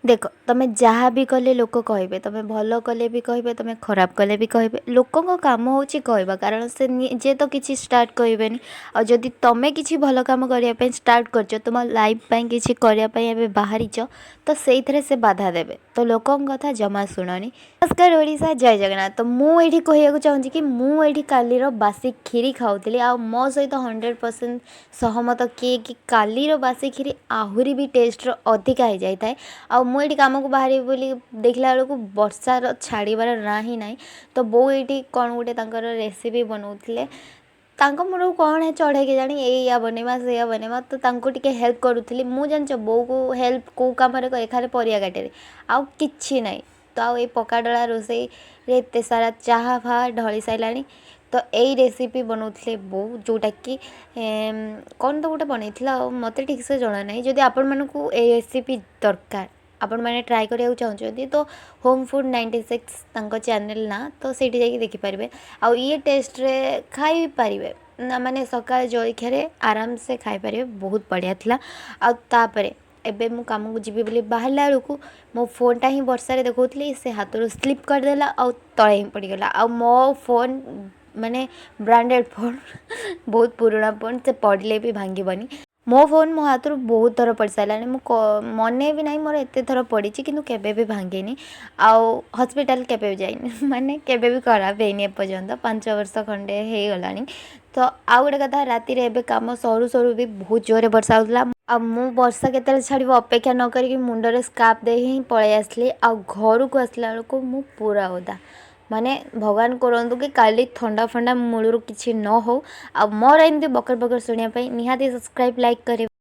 ଦେଖ, ତମେ ଯାହା ବି କଲେ ଲୋକ କହିବେ। ତମେ ଭଲ କଲେ ବି କହିବେ, ତମେ ଖରାପ କଲେ ବି କହିବେ। ଲୋକଙ୍କ କାମ ହେଉଛି କହିବା, କାରଣ ସେ ନିଜେ ତ କିଛି ଷ୍ଟାର୍ଟ କରିବେନି। ଆଉ ଯଦି ତମେ କିଛି ଭଲ କାମ କରିବା ପାଇଁ ଷ୍ଟାର୍ଟ କରିଛ, ତୁମ ଲାଇଫ୍ ପାଇଁ କିଛି କରିବା ପାଇଁ ଏବେ ବାହାରିଛ, ତ ସେଇଥିରେ ସେ ବାଧା ଦେବେ। ତ ଲୋକଙ୍କ କଥା ଜମା ଶୁଣନି। ନମସ୍କାର ଓଡ଼ିଶା, ଜୟ ଜଗନ୍ନାଥ। ତ ମୁଁ ଏଇଠି କହିବାକୁ ଚାହୁଁଛି କି ମୁଁ ଏଇଠି କାଲିର ବାସି କ୍ଷୀରି ଖାଉଥିଲି ଆଉ ମୋ ସହିତ 100% ସହମତ କିଏ କି କାଲିର ବାସି କ୍ଷୀରି ଆହୁରି ବି ଟେଷ୍ଟର ଅଧିକା ହେଇଯାଇଥାଏ। ଆଉ ମୁଁ ଏଇଠି କାମକୁ ବାହାରିବି ବୋଲି ଦେଖିଲା ବେଳକୁ ବର୍ଷାର ଛାଡ଼ିବାର ନାଁ ହିଁ ନାହିଁ। ତ ବୋଉ ଏଇଠି କ'ଣ ଗୋଟେ ତାଙ୍କର ରେସିପି ବନାଉଥିଲେ। ତାଙ୍କ ମୁଣ୍ଡକୁ କ'ଣ ଚଢ଼େ କେଜାଣି, ଏଇଆ ବନେଇବା, ସେଇଆ ବନେଇବା। ତ ତାଙ୍କୁ ଟିକେ ହେଲ୍ପ କରୁଥିଲି ମୁଁ। ଜାଣିଛ, ବୋଉକୁ ହେଲ୍ପ କେଉଁ କାମରେ କରେ? ଖାଲି ପରିବା କାଟିରେ, ଆଉ କିଛି ନାହିଁ। ତ ଆଉ ଏଇ ପକାଡଳା ରୋଷେଇରେ ଏତେ ସାରା ଚାହା ଫାହା ଢଳି ସାରିଲାଣି। ତ ଏଇ ରେସିପି ବନାଉଥିଲେ ବୋଉ, ଯେଉଁଟାକି କ'ଣ ତ ଗୋଟେ ବନେଇଥିଲା ଆଉ ମୋତେ ଠିକ୍ସେ ଜଣା ନାହିଁ। ଯଦି ଆପଣମାନଙ୍କୁ ଏଇ ରେସିପି ଦରକାର, ଆପଣମାନେ ଟ୍ରାଏ କରିବାକୁ ଚାହୁଁଛନ୍ତି, ତ ହୋମ୍ ଫୁଡ଼୍ 96 ତାଙ୍କ ଚ୍ୟାନେଲ୍ ନାଁ। ତ ସେଇଠି ଯାଇକି ଦେଖିପାରିବେ ଆଉ ଇଏ ଟେଷ୍ଟରେ ଖାଇପାରିବେ ନା, ମାନେ ସକାଳେ ଜଳଖିଆରେ ଆରାମସେ ଖାଇପାରିବେ। ବହୁତ ବଢ଼ିଆ ଥିଲା। ଆଉ ତାପରେ ଏବେ ମୁଁ କାମକୁ ଯିବି ବୋଲି ବାହାରିଲା ବେଳକୁ ମୋ ଫୋନ୍ଟା ହିଁ ବର୍ଷାରେ ଦେଖାଉଥିଲି, ସେ ହାତରୁ ସ୍ଲିପ୍ କରିଦେଲା ଆଉ ତଳେ ହିଁ ପଡ଼ିଗଲା। ଆଉ ମୋ ଫୋନ୍ ମାନେ ବ୍ରାଣ୍ଡେଡ଼୍ ଫୋନ୍, ବହୁତ ପୁରୁଣା ଫୋନ୍, ସେ ପଡ଼ିଲେ ବି ଭାଙ୍ଗିବନି। ମୋ ଫୋନ୍ ମୋ ହାତରୁ ବହୁତ ଥର ପଡ଼ି ସାରିଲାଣି, ମୁଁ ମନେ ବି ନାହିଁ ମୋର ଏତେ ଥର ପଡ଼ିଛି, କିନ୍ତୁ କେବେ ବି ଭାଙ୍ଗିନି ଆଉ ହସ୍ପିଟାଲ କେବେ ବି ଯାଇନି, ମାନେ କେବେ ବି ଖରାପ ହେଇନି ଏପର୍ଯ୍ୟନ୍ତ। 5 ବର୍ଷ ଖଣ୍ଡେ ହେଇଗଲାଣି। ତ ଆଉ ଗୋଟେ କଥା, ରାତିରେ ଏବେ କାମ ସରୁ ସରୁ ବି ବହୁତ ଜୋରରେ ବର୍ଷା ହେଉଥିଲା ଆଉ ମୁଁ ବର୍ଷା କେତେବେଳେ ଛାଡ଼ିବ ଅପେକ୍ଷା ନ କରିକି ମୁଣ୍ଡରେ ସ୍କାର୍ଫ ଦେଇ ହିଁ ପଳେଇ ଆସିଲି। ଆଉ ଘରକୁ ଆସିଲା ବେଳକୁ ମୁଁ ପୁରା ଓଦା। ମାନେ ଭଗବାନ କରନ୍ତୁ କି କାଲି ଥଣ୍ଡା ଫଣ୍ଡା ମୂଳରୁ କିଛି ନ ହଉ। ଆଉ ମୋର ଏମିତି ବକର ବକର ଶୁଣିବା ପାଇଁ ନିହାତି ସବସ୍କ୍ରାଇବ୍, ଲାଇକ୍ କରିବେ।